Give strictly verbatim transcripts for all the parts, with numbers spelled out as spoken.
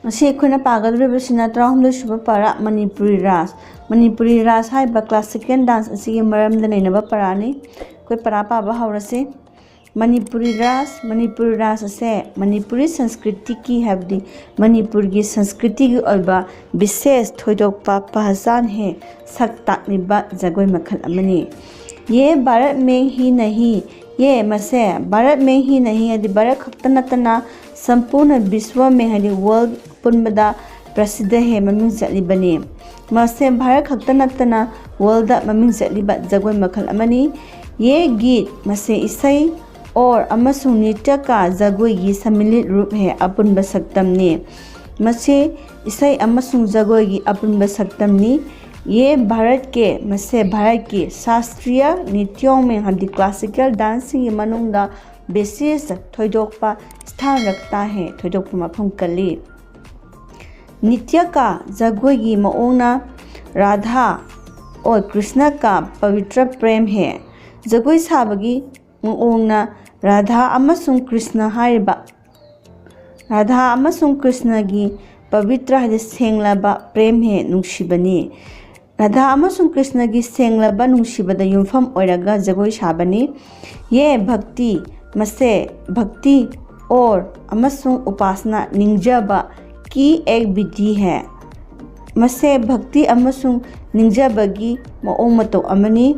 ꯉꯁꯤ ꯑꯩꯈꯣꯏꯅ ꯄꯥꯒꯗꯧꯔꯤꯕꯁꯤꯅ ꯇꯔꯥꯍꯨꯝꯗꯣꯏ ꯁꯨꯕ ꯄꯥꯔꯥ, ꯃꯅꯤꯄꯨꯔꯤ ꯔꯥꯁ꯫ ꯃꯅꯤꯄꯨꯔꯤ ꯔꯥꯁ ꯍꯥꯏꯔꯤꯕ classical dance ꯑꯁꯤꯒꯤ ꯃꯔꯝꯗ ꯅꯩꯅꯕ ꯄꯥꯔꯥꯅꯤ꯫ ꯑꯩꯈꯣꯏ ꯄꯥꯔꯥ ꯄꯥꯕ ꯍꯧꯔꯁꯤ꯫ ꯃꯅꯤꯄꯨꯔꯤ ꯔꯥꯁ꯫ ꯃꯅꯤꯄꯨꯔꯤ ꯔꯥꯁ ꯑꯁꯦ ꯃꯅꯤꯄꯨꯔꯤ ꯁꯪꯁꯀ꯭ꯔꯤꯇꯤꯒꯤ, ꯍꯥꯏꯕꯗꯤ ꯃꯅꯤꯄꯨꯔꯒꯤ ꯁꯪꯁꯀ꯭ꯔꯤꯇꯤꯒꯤ ꯑꯣꯏꯕ ꯕꯤꯁꯦꯁ ꯊꯣꯏꯗꯣꯛꯄ ꯄꯍꯆꯥꯟ ꯍꯦ, ꯁꯛ ꯇꯥꯛꯂꯤꯕ ꯖꯒꯣꯏ ꯃꯈꯜ ꯑꯃꯅꯤ꯫ ꯌꯦ ꯚꯥꯔꯠ ꯃꯦ ꯍꯤ ꯅꯍꯤ, ꯌꯦ, ꯃꯁꯦ, ꯚꯥꯔꯠ ꯃꯦ ꯍꯤ ꯅꯍꯤ ꯍꯥꯏꯗꯤ ꯚꯥꯔꯠ ꯈꯛꯇ ꯅꯠꯇꯅ ꯁꯝꯄꯨꯔꯅ ꯕꯤꯁ꯭ꯋ ꯃꯦ ꯍꯥꯏꯗꯤ ꯋꯥꯔꯜ ꯄꯨꯟꯕꯗ ꯄ꯭ꯔꯁꯤꯗ ꯍꯦ, ꯃꯃꯤꯡ ꯆꯠꯂꯤꯕꯅꯤ꯫ ꯃꯁꯦ ꯚꯥꯔꯠ ꯈꯛꯇ ꯅꯠꯇꯅ ꯋꯥꯔꯜꯗ ꯃꯃꯤꯡ ꯆꯠꯂꯤꯕ ꯖꯒꯣꯏ ꯃꯈꯜ ꯑꯃꯅꯤ꯫ ꯌꯦ ꯒꯤꯠ, ꯃꯁꯦ ꯏꯁꯩ, ꯑꯣꯔ ꯑꯃꯁꯨꯡ ꯅ꯭ꯔꯤꯇ꯭ꯌ ꯀꯥ, ꯖꯒꯣꯏꯒꯤ ꯁꯝꯃꯤꯂꯤꯠ ꯔꯨꯞ ꯍꯦ, ꯑꯄꯨꯟꯕ ꯁꯛꯇꯝꯅꯤ꯫ ꯃꯁꯤ ꯏꯁꯩ ꯑꯃꯁꯨꯡ ꯖꯒꯣꯏꯒꯤ ꯑꯄꯨꯟꯕ ꯁꯛꯇꯝꯅꯤ꯫ ꯌꯦ ꯚꯥꯔꯠ ꯀꯦ, ꯃꯁꯦ ꯚꯥꯔꯠꯀꯤ ꯁꯥꯁꯇ꯭ꯔꯤꯌ ꯅ꯭ꯔꯤꯇ꯭ꯌꯣꯡ ꯃꯦ ꯍꯥꯏꯕꯗꯤ classical danceꯁꯤꯡꯒꯤ ꯃꯅꯨꯡꯗ ꯕꯤꯁꯦꯁ ꯊꯣꯏꯗꯣꯛꯄ ꯁ꯭ꯊꯥꯟ ꯔꯛꯇꯥ ꯍꯦ, ꯊꯣꯏꯗꯣꯛꯄ ꯃꯐꯝ ꯀꯜꯂꯤ꯫ ꯅ꯭ꯔꯤꯇ꯭ꯌ ꯀꯥ, ꯖꯒꯣꯏꯒꯤ ꯃꯑꯣꯡꯅ ꯔꯥꯙꯥ ꯑꯣꯔ ꯀ꯭ꯔꯤꯁꯅ ꯀꯥ ꯄꯕꯤꯇ꯭ꯔ ꯄ꯭ꯔꯦꯝ ꯍꯦ, ꯖꯒꯣꯏ ꯁꯥꯕꯒꯤ ꯃꯑꯣꯡꯅ ꯔꯥꯙꯥ ꯑꯃꯁꯨꯡ ꯀ꯭ꯔꯤꯁꯅ ꯍꯥꯏꯔꯤꯕ, ꯔꯥꯙꯥ ꯑꯃꯁꯨꯡ ꯀ꯭ꯔꯤꯁꯅꯒꯤ ꯄꯕꯤꯇ꯭ꯔ ꯍꯥꯏꯗꯤ ꯁꯦꯡꯂꯕ ꯄ꯭ꯔꯦꯝ ꯍꯦ, ꯅꯨꯡꯁꯤꯕꯅꯤ꯫ ꯔꯥꯙꯥ ꯑꯃꯁꯨꯡ ꯀ꯭ꯔꯤꯁꯅꯒꯤ ꯁꯦꯡꯂꯕ ꯅꯨꯡꯁꯤꯕꯗ ꯌꯨꯝꯐꯝ ꯑꯣꯏꯔꯒ ꯖꯒꯣꯏ ꯁꯥꯕꯅꯤ꯫ ꯌꯦ ꯚꯛꯇꯤ, ꯃꯁꯦ ꯚꯛꯇꯤ ꯑꯣꯔ ꯑꯃꯁꯨꯡ ꯎꯄꯥꯁꯅꯥ, ꯅꯤꯡꯖꯕ, ꯀꯤ ꯑꯦꯛ ꯕꯤꯙꯤ ꯍꯦ꯫ ꯃꯁꯦ ꯚꯛꯇꯤ ꯑꯃꯁꯨꯡ ꯅꯤꯡꯖꯕꯒꯤ ꯃꯑꯣꯡ ꯃꯇꯧ ꯑꯃꯅꯤ꯫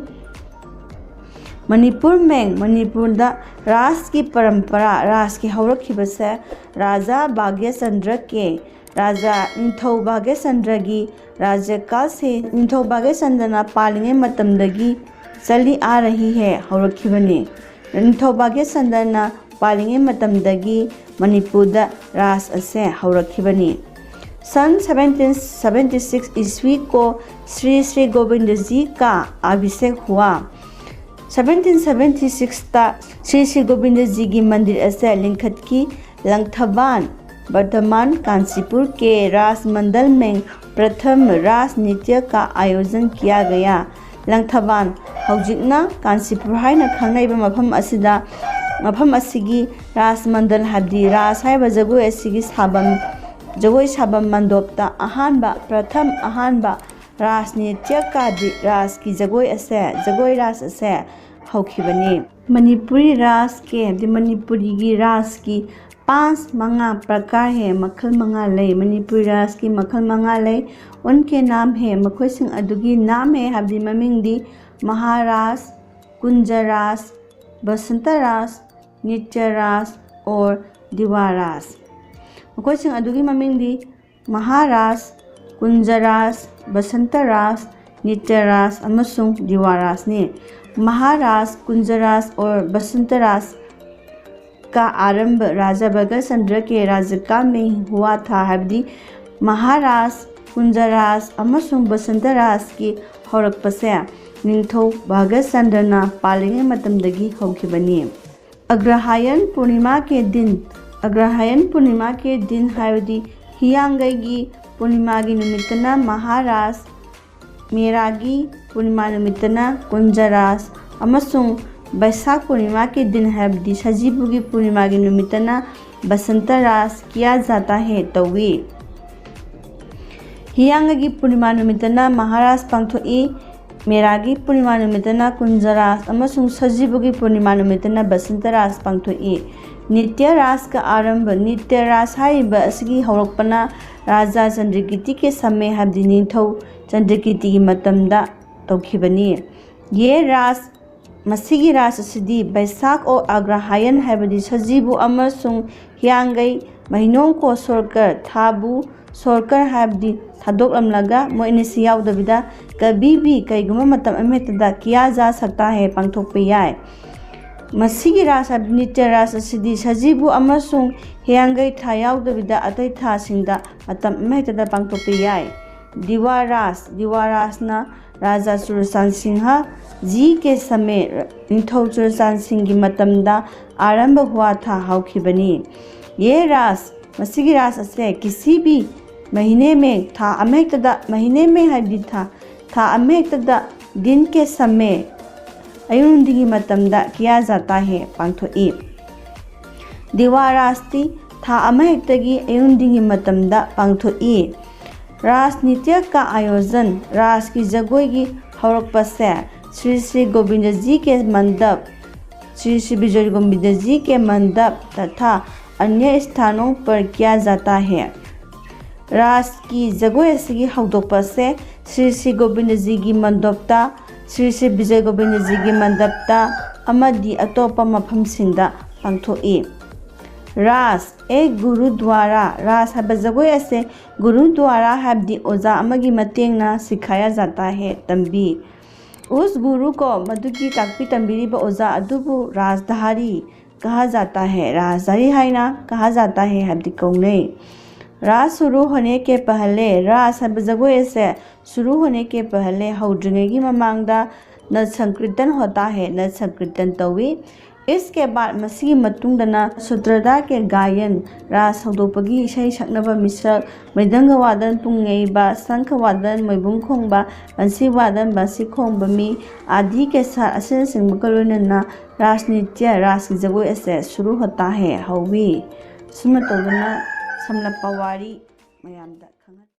ꯃꯅꯤꯄꯨꯔ ꯃꯦꯡ, ꯃꯅꯤꯄꯨꯔꯗ ꯔꯥꯁꯀꯤ ꯄꯔꯝꯄꯔꯥ, ꯔꯥꯁꯀꯤ ꯍꯧꯔꯛꯈꯤꯕꯁꯦ ꯔꯥꯖꯥ ꯚꯥꯒ꯭ꯌꯆꯟꯗ꯭ꯔ ꯀꯦ, ꯔꯥꯖꯥ ꯅꯤꯡꯊꯧ ꯚꯥꯒ꯭ꯌꯆꯟꯗ꯭ꯔꯒꯤ ꯔꯥꯖ꯭ꯌꯀꯥꯜꯁꯦ, ꯅꯤꯡꯊꯧ ꯚꯥꯒ꯭ꯌꯆꯟꯗ꯭ꯔꯅ ꯄꯥꯜꯂꯤꯉꯩ ꯃꯇꯝꯗꯒꯤ ꯆꯠꯂꯤ ꯑꯥ ꯔꯍꯤ ꯍꯦ, ꯍꯧꯔꯛꯈꯤꯕꯅꯤ꯫ ꯅꯤꯡꯊꯧ ꯚꯥꯒ꯭ꯌꯆꯟꯗ꯭ꯔꯅ ꯄꯥꯜꯂꯤꯉꯩ ꯃꯇꯝꯗꯒꯤ ꯃꯅꯤꯄꯨꯔꯗ ꯔꯥꯁ ꯑꯁꯦ ꯍꯧꯔꯛꯈꯤꯕꯅꯤ꯫ सन सेवनटीन सेवेंटी सिक्स ईस्वी को श्री श्री गोविंद जी का अभिषेक हुआ। सेवनटीन सेवेंटी सिक्सꯇ ꯁ꯭ꯔꯤ ꯁ꯭ꯔꯤ ꯒꯣꯕꯤꯟꯗꯖꯤꯒꯤ ꯃꯟꯗꯤꯔ ꯑꯁꯦ ꯂꯤꯡꯈꯠꯈꯤ꯫ ꯂꯪꯊꯕꯥꯟ, वर्तमान कांचीपुर के रास मंडल में प्रथम रास नृत्य का आयोजन किया गया꯫ ꯂꯪꯊꯕꯥꯟ, ꯍꯧꯖꯤꯛꯅ ꯀꯥꯟꯆꯤꯄꯨꯔ ꯍꯥꯏꯅ ꯈꯪꯅꯔꯤꯕ ꯃꯐꯝ ꯑꯁꯤꯗ, ꯃꯐꯝ ꯑꯁꯤꯒꯤ ꯔꯥꯁ ꯃꯟꯗꯜ ꯍꯥꯏꯕꯗꯤ ꯔꯥꯁ ꯍꯥꯏꯔꯤꯕ ꯖꯒꯣꯏ ꯑꯁꯤꯒꯤ ꯁꯥꯐꯝ, ꯖꯒꯣꯏ ꯁꯥꯐꯝ ꯃꯟꯗꯣꯞꯇ ꯑꯍꯥꯟꯕ, ꯄ꯭ꯔꯊꯝ ꯑꯍꯥꯟꯕ ꯔꯥꯁ ꯅꯤꯇ꯭ꯌ ꯀꯥꯗꯤ ꯔꯥꯁꯀꯤ ꯖꯒꯣꯏ ꯑꯁꯦ, ꯖꯒꯣꯏ ꯔꯥꯁ ꯑꯁꯦ ꯍꯧꯈꯤꯕꯅꯤ꯫ ꯃꯅꯤꯄꯨꯔꯤ ꯔꯥꯁꯀꯤ, ꯍꯥꯏꯕꯗꯤ ꯃꯅꯤꯄꯨꯔꯤꯒꯤ ꯔꯥꯁꯀꯤ ꯄꯥꯟꯁ ꯃꯉꯥ, ꯄ꯭ꯔꯀꯥꯔ ꯍꯦ, ꯃꯈꯜ ꯃꯉꯥ ꯂꯩ꯫ ꯃꯅꯤꯄꯨꯔꯤ ꯔꯥꯁꯀꯤ ꯃꯈꯜ ꯃꯉꯥ ꯂꯩ꯫ ꯎꯟꯀꯦ ꯅꯥꯝ ꯍꯦ, ꯃꯈꯣꯏꯁꯤꯡ ꯑꯗꯨꯒꯤ ꯅꯥꯝ ꯍꯦ, ꯍꯥꯏꯕꯗꯤ ꯃꯃꯤꯡꯗꯤ ꯃꯍꯥꯔꯥꯁ, ꯀꯨꯟꯖ ꯔꯥꯁ, ꯕꯁꯟꯇ ꯔꯥꯁ, ꯅꯤꯇ꯭ꯌ ꯔꯥꯁ ꯑꯣꯔ ꯗꯤꯋꯥ ꯔꯥꯁ꯫ ꯃꯈꯣꯏꯁꯤꯡ ꯑꯗꯨꯒꯤ ꯃꯃꯤꯡꯗꯤ ꯃꯍꯥꯔꯥꯁ, ꯀꯨꯟꯖ ꯔꯥꯁ, ꯕꯁꯟꯇ ꯔꯥꯁ, ꯅꯤꯇ꯭ꯌ ꯔꯥꯁ ꯑꯃꯁꯨꯡ ꯗꯤꯋꯥ ꯔꯥꯁꯅꯤ꯫ ꯃꯍꯥꯔꯥꯁ, ꯀꯨꯟꯖ ꯔꯥꯁ ꯑꯣꯔ ꯕꯁꯟꯇ ꯔꯥꯁ ꯀ ꯑꯥꯔꯝꯚ ꯔꯥꯖꯥ ꯚꯒꯠ ꯆꯟꯗ꯭ꯔ ꯀꯦ ꯔꯥꯖꯀꯥꯜ ꯃꯦ ꯍꯨꯋꯥ ꯊꯥ, ꯍꯥꯏꯕꯗꯤ ꯃꯍꯥꯔꯥꯁ, ꯀꯨꯟꯖ ꯔꯥꯁ ꯑꯃꯁꯨꯡ ꯕꯁꯟꯇ ꯔꯥꯁꯀꯤ ꯍꯧꯔꯛꯄꯁꯦ ꯅꯤꯡꯊꯧ ꯚꯒꯠ ꯆꯟꯗ꯭ꯔꯅ ꯄꯥꯜꯂꯤꯉꯩ ꯃꯇꯝꯗꯒꯤ ꯍꯧꯈꯤꯕꯅꯤ꯫ ꯑꯒ꯭ꯔꯍꯥꯌꯟ ꯄꯨꯔꯅꯤꯃꯥ ꯀꯦ ꯗꯤꯟ, ꯑꯒ꯭ꯔꯍꯥꯌꯟ ꯄꯨꯔꯅꯤꯃꯥ ꯀꯦ ꯗꯤꯟ ꯍꯥꯏꯕꯗꯤ ꯍꯤꯌꯥꯡꯒꯩꯒꯤ ꯄꯨꯔꯅꯤꯃꯥꯒꯤ ꯅꯨꯃꯤꯠꯇꯅ ꯃꯍꯥꯔꯥꯁ, ꯃꯦꯔꯥꯒꯤ ꯄꯨꯔꯅꯤꯃꯥ ꯅꯨꯃꯤꯠꯇꯅ ꯀꯨꯟꯖ ꯔꯥꯁ ꯑꯃꯁꯨꯡ ꯕꯩꯁꯥꯈ ꯄꯨꯔꯅꯤꯃꯥ ꯀꯦ ꯗꯤꯟ ꯍꯥꯏꯕꯗꯤ ꯁꯖꯤꯕꯨꯒꯤ ꯄꯨꯔꯅꯤꯃꯥꯒꯤ ꯅꯨꯃꯤꯠꯇꯅ ꯕꯁꯟꯇ ꯔꯥꯁ ꯀꯤꯌꯥ ꯖꯥꯇꯥ ꯍꯦ ꯇꯧꯏ꯫ ꯍꯤꯌꯥꯡꯒꯩꯒꯤ ꯄꯨꯔꯅꯤꯃꯥ ꯅꯨꯃꯤꯠꯇꯅ ꯃꯍꯥꯔꯥꯁ ꯄꯥꯡꯊꯣꯛꯏ, ꯃꯦꯔꯥꯒꯤ ꯄꯨꯔꯅꯤꯃꯥ ꯅꯨꯃꯤꯠꯇꯅ ꯀꯨꯟꯖ ꯔꯥꯁ ꯑꯃꯁꯨꯡ ꯁꯖꯤꯕꯨꯒꯤ ꯄꯨꯔꯅꯤꯃꯥ ꯅꯨꯃꯤꯠꯇꯅ ꯕꯁꯟꯇ ꯔꯥꯁ ꯄꯥꯡꯊꯣꯛꯏ꯫ ꯅꯤꯇ꯭ꯌ ꯔꯥꯁꯀ ꯑꯥꯔꯝꯚ, ꯅꯤꯇ꯭ꯌ ꯔꯥꯁ ꯍꯥꯏꯔꯤꯕ ꯑꯁꯤꯒꯤ ꯍꯧꯔꯛꯄꯅ ꯔꯥꯖꯥ ꯆꯟꯗ꯭ꯔꯀꯤꯇꯤ ꯀꯦ ꯁꯃꯦ ꯍꯥꯏꯕꯗꯤ ꯅꯤꯡꯊꯧ ꯆꯟꯗ꯭ꯔꯀꯤꯇꯤꯒꯤ ꯃꯇꯝꯗ ꯇꯧꯈꯤꯕꯅꯤ꯫ ꯌꯦ ꯔꯥꯁ, ꯃꯁꯤꯒꯤ ꯔꯥꯁ ꯑꯁꯤꯗꯤ ꯕꯩꯁꯥꯈ ꯑꯣ ꯑꯒ꯭ꯔꯍꯥꯌꯟ ꯍꯥꯏꯕꯗꯤ ꯁꯖꯤꯕꯨ ꯑꯃꯁꯨꯡ ꯍꯤꯌꯥꯡꯒꯩ ꯃꯍꯤꯅꯣꯡ ꯀꯣ ꯁꯣꯔꯀꯔ, ꯊꯥꯕꯨ ꯁꯣꯔꯀꯔ ꯍꯥꯏꯕꯗꯤ ꯊꯥꯗꯣꯛꯂꯝꯂꯒ ꯃꯣꯏ ꯑꯅꯤꯁꯤ ꯌꯥꯎꯗꯕꯤꯗ ꯀꯕꯤ ꯕꯤ ꯀꯩꯒꯨꯝꯕ ꯃꯇꯝ ꯑꯃꯍꯦꯛꯇꯗ ꯀꯤꯌꯥ ꯖꯥ ꯁꯛꯇꯥ ꯍꯦ ꯄꯥꯡꯊꯣꯛꯄ ꯌꯥꯏ꯫ ꯃꯁꯤꯒꯤ ꯔꯥꯁ ꯍꯥꯏꯕꯗꯤ ꯅꯤꯇ꯭ꯌ ꯔꯥꯁ ꯑꯁꯤꯗꯤ ꯁꯖꯤꯕꯨ ꯑꯃꯁꯨꯡ ꯍꯤꯌꯥꯡꯒꯩ ꯊꯥ ꯌꯥꯎꯗꯕꯤꯗ ꯑꯇꯩ ꯊꯥꯁꯤꯡꯗ ꯃꯇꯝ ꯑꯃꯍꯦꯛꯇꯗ ꯄꯥꯡꯊꯣꯛꯄ ꯌꯥꯏ꯫ ꯗꯤꯋꯥ ꯔꯥꯁ, ꯗꯤꯋꯥ ꯔꯥꯁꯅ ꯔꯥꯖꯥ ꯆꯨꯔꯆꯥꯟ ꯁꯤꯡꯍ ꯖꯤ ꯀꯦ ꯁꯃꯦ, ꯅꯤꯡꯊꯧ ꯆꯨꯔꯆꯥꯟ ꯁꯤꯡꯒꯤ ꯃꯇꯝꯗ ꯑꯥꯔꯝꯚ ꯍꯨꯋꯥ ꯊꯥ ꯍꯧꯈꯤꯕꯅꯤ꯫ ꯌꯦ ꯔꯥꯁ, ꯃꯁꯤꯒꯤ ꯔꯥꯁ ꯑꯁꯦ ꯀꯤꯁꯤ ꯕꯤ ꯃꯍꯤꯅꯦ ꯃꯦ, ꯊꯥ ꯑꯃꯍꯦꯛꯇꯗ, ꯃꯍꯤꯅꯦ ꯃꯦ ꯍꯥꯏꯕꯗꯤ ꯊꯥ, ꯊꯥ ꯑꯃꯍꯦꯛꯇꯗ ꯗꯤꯟ ꯀꯦ ꯁꯃꯦ, ꯑꯌꯨꯛ ꯅꯨꯡꯊꯤꯜꯒꯤ ꯃꯇꯝꯗ ꯀꯤꯌꯥ ꯖꯥꯇꯥ ꯍꯦ ꯄꯥꯡꯊꯣꯛꯏ꯫ ꯗꯤꯋꯥ ꯔꯥꯁꯇꯤ ꯊꯥ ꯑꯃꯍꯦꯛꯇꯒꯤ ꯑꯌꯨꯛ ꯅꯨꯡꯊꯤꯜꯒꯤ ꯃꯇꯝꯗ ꯄꯥꯡꯊꯣꯛꯏ꯫ ꯔꯥꯁ ꯅꯤꯇ꯭ꯌ ꯀꯥ ꯑꯥꯌꯣꯖꯟ, ꯔꯥꯁꯀꯤ ꯖꯒꯣꯏꯒꯤ ꯍꯧꯔꯛꯄꯁꯦ ꯁ꯭ꯔꯤ ꯁ꯭ꯔꯤ ꯒꯣꯕꯤꯟꯗꯖꯤ ꯀꯦ ꯃꯟꯗꯞ, ꯁ꯭ꯔꯤ ꯁ꯭ꯔꯤ ꯕꯤꯖꯣꯏ ꯒꯣꯕꯤꯟꯗꯖꯤ ꯀꯦ ꯃꯟꯗꯞ ꯇꯊꯥ ꯑꯅ꯭ꯌ ꯁ꯭ꯊꯥꯅꯣ ꯄꯔ ꯀꯤꯌꯥ ꯖꯥꯇꯥ ꯍꯦ꯫ ꯔꯥꯁꯀꯤ ꯖꯒꯣꯏ ꯑꯁꯤꯒꯤ ꯍꯧꯗꯣꯛꯄꯁꯦ ꯁ꯭ꯔꯤ ꯁ꯭ꯔꯤ ꯒꯣꯕꯤꯟꯗꯖꯤꯒꯤ ꯃꯟꯗꯞꯇ, ꯁ꯭ꯔꯤ ꯁ꯭ꯔꯤ ꯕꯤꯖꯣꯏ ꯒꯣꯕꯤꯟꯗꯖꯤꯒꯤ ꯃꯟꯗꯞꯇ ꯑꯃꯗꯤ ꯑꯇꯣꯞꯄ ꯃꯐꯝꯁꯤꯡꯗ ꯄꯥꯡꯊꯣꯛꯏ꯫ ꯔꯥꯁ ꯑꯦ ꯒꯨꯔꯨꯗ꯭ꯋꯥꯔꯥ, ꯔꯥꯁ ꯍꯥꯏꯕ ꯖꯒꯣꯏ ꯑꯁꯦ ꯒꯨꯔꯨꯗ꯭ꯋꯥꯔꯥ ꯍꯥꯏꯕꯗꯤ ꯑꯣꯖꯥ ꯑꯃꯒꯤ ꯃꯇꯦꯡꯅ ꯁꯤꯈꯥꯌꯥ ꯖꯥꯇꯥ ꯍꯦ, ꯇꯝꯕꯤ꯫ ꯎꯁ ꯒꯨꯔꯨ ꯀꯣ, ꯃꯗꯨꯒꯤ ꯇꯥꯛꯄꯤ ꯇꯝꯕꯤꯔꯤꯕ ꯑꯣꯖꯥ ꯑꯗꯨꯕꯨ ꯔꯥꯁꯙꯥꯔꯤ ꯀꯍꯥ ꯖꯥꯇꯥ ꯍꯦ, ꯔꯥꯁꯙꯥꯔꯤ ꯍꯥꯏꯅ ꯀꯍꯥ ꯖꯥꯇꯥ ꯍꯦ ꯍꯥꯏꯕꯗꯤ ꯀꯧꯅꯩ꯫ ꯔꯥꯁ ꯁꯨꯔꯨ ꯍꯣꯅꯦ ꯀꯦ ꯄꯍꯂꯦ, ꯔꯥꯁ ꯍꯥꯏꯕ ꯖꯒꯣꯏ ꯑꯁꯦ ꯁꯨꯔꯨ ꯍꯣꯅꯦ ꯀꯦ ꯄꯍꯂꯦ, ꯍꯧꯗ꯭ꯔꯤꯉꯩꯒꯤ ꯃꯃꯥꯡꯗ ꯅꯠ ꯁꯪꯀ꯭ꯔꯤꯇꯟ ꯍꯣꯇꯥ ꯍꯦ, ꯅꯠ ꯁꯪꯀ꯭ꯔꯤꯇꯟ ꯇꯧꯏ꯫ ꯏꯁ ꯀꯦ ꯕꯥꯗ, ꯃꯁꯤꯒꯤ ꯃꯇꯨꯡꯗꯅ ꯁꯨꯇ꯭ꯔꯗꯥ ꯀꯦ ꯒꯥꯌꯟ, ꯔꯥꯁ ꯍꯧꯗꯣꯛꯄꯒꯤ ꯏꯁꯩ ꯁꯛꯅꯕ ꯃꯤꯁꯛ, ꯃ꯭ꯔꯤꯗꯪꯒ ꯋꯥꯗꯟ ꯄꯨꯡ ꯌꯩꯕ, ꯁꯪꯈ ꯋꯥꯗꯟ ꯃꯣꯏꯕꯨꯡ ꯈꯣꯡꯕ, ꯕꯟꯁꯤ ꯋꯥꯗꯟ ꯕꯟꯁꯤ ꯈꯣꯡꯕ ꯃꯤ, ꯑꯥꯗꯤ ꯀꯦ ꯁꯥꯠ ꯑꯁꯤꯅꯆꯤꯡꯕꯒ ꯂꯣꯏꯅꯅ ꯔꯥꯁ ꯅꯤꯇ꯭ꯌ, ꯔꯥꯁꯀꯤ ꯖꯒꯣꯏ ꯑꯁꯦ ꯁꯨꯔꯨ ꯍꯣꯇꯥ ꯍꯦ, ꯍꯧꯏ꯫ ꯁꯨꯝꯅ ꯇꯧꯗꯨꯅ ꯁꯝꯂꯞꯄ ꯋꯥꯔꯤ ꯃꯌꯥꯝꯗ ꯈꯪꯍꯟ